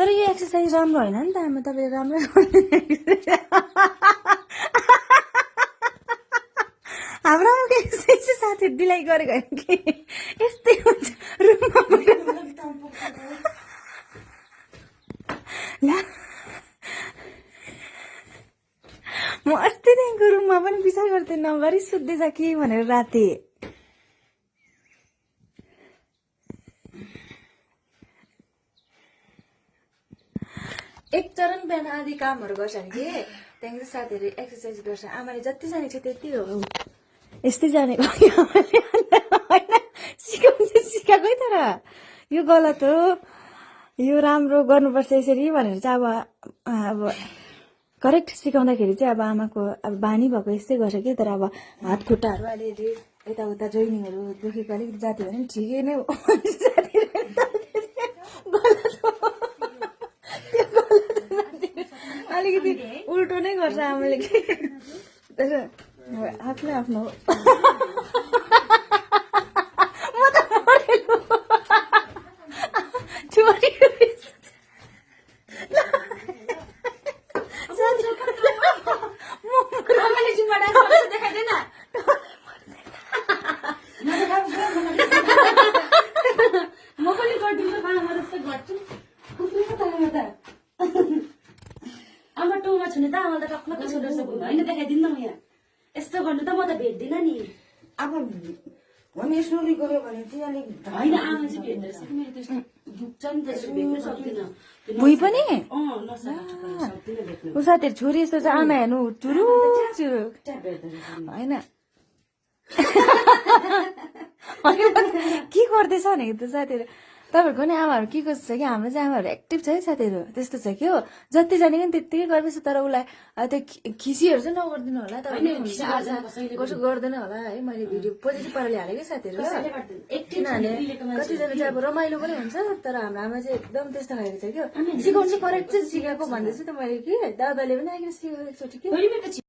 तर यो एक्सर्साइज राम्रो होइन नि त आमा, तपाईँले राम्रै हाम्रो एक्सर्साइज साथीहरू डिलाइ गरेको होइन कि यस्तै हुन्छ रुममा ला म अस्तिदेखिको रुममा पनि विचार गर्थेँ नगरी सुत्दैछ कि भनेर राति। एक चरण बिहान आधी कामहरू गर्छ नि कि त्यहाँदेखि साथीहरू एक्सर्साइज गर्छ। आमाले जति जानेको छ त्यति हो, यस्तै जानेको होइन। सिकाउँछ सिकाएकै तर यो गलत हो, यो राम्रो गर्नुपर्छ यसरी भनेर चाहिँ अब करेक्ट सिकाउँदाखेरि चाहिँ अब आमाको अब बानी भएको यस्तै गर्छ कि। तर अब हात खुट्टाहरू अलिअलि यताउता जोइनिङहरू दुखेको अलिकति जाति भने पनि ठिकै नै हो। गलत हो, अलिकति उल्टो नै गर्छ आमाले कि। तर आफ्नो आफ्नो म त छोरी आमा टोमा छुने त आमाले त टक्क छोडेर सक्नु होइन, देखाइदिनु न यहाँ यस्तो गर्नु त म त भेट्दिनँ नि। अब भने स्लोली गयो भने चाहिँ अलिक होइन आमा चाहिँ भेट्दो रहेछ कि मेरो त्यस्तो दुख्छ नि, त्यसरी भेट्नु सक्दिनँ। भुइँ पनि सक्दिनँ भेट्नु। ऊ साथीहरू छोरी यस्तो चाहिँ आमा हेर्नु चुरु चुरु होइन। के गर्दैछ भनेको त साथीहरू, तपाईँहरूको नि आमाहरू के कस्तो छ कि हाम्रो चाहिँ आमाहरू एक्टिभ छ है साथीहरू, त्यस्तो छ कि हो। जति जानेको नि त्यत्तिकै गरेपछि तर उसलाई त्यो खिसीहरू चाहिँ नगरिदिनु होला। कसो गर्दैन होला है। मैले भिडियो पोजिटिभ पाराले हालेँ कि साथीहरू, किनभने कतिजना चाहिँ अब रमाइलो पनि हुन्छ। तर हाम्रो आमा चाहिँ एकदम त्यस्तो खाएको छ क्या। सिकाउनु चाहिँ करेक्ट चाहिँ सिकाएको भन्दैछु त मैले कि दादाले पनि आइकन सिकाएको एकचोटि कि।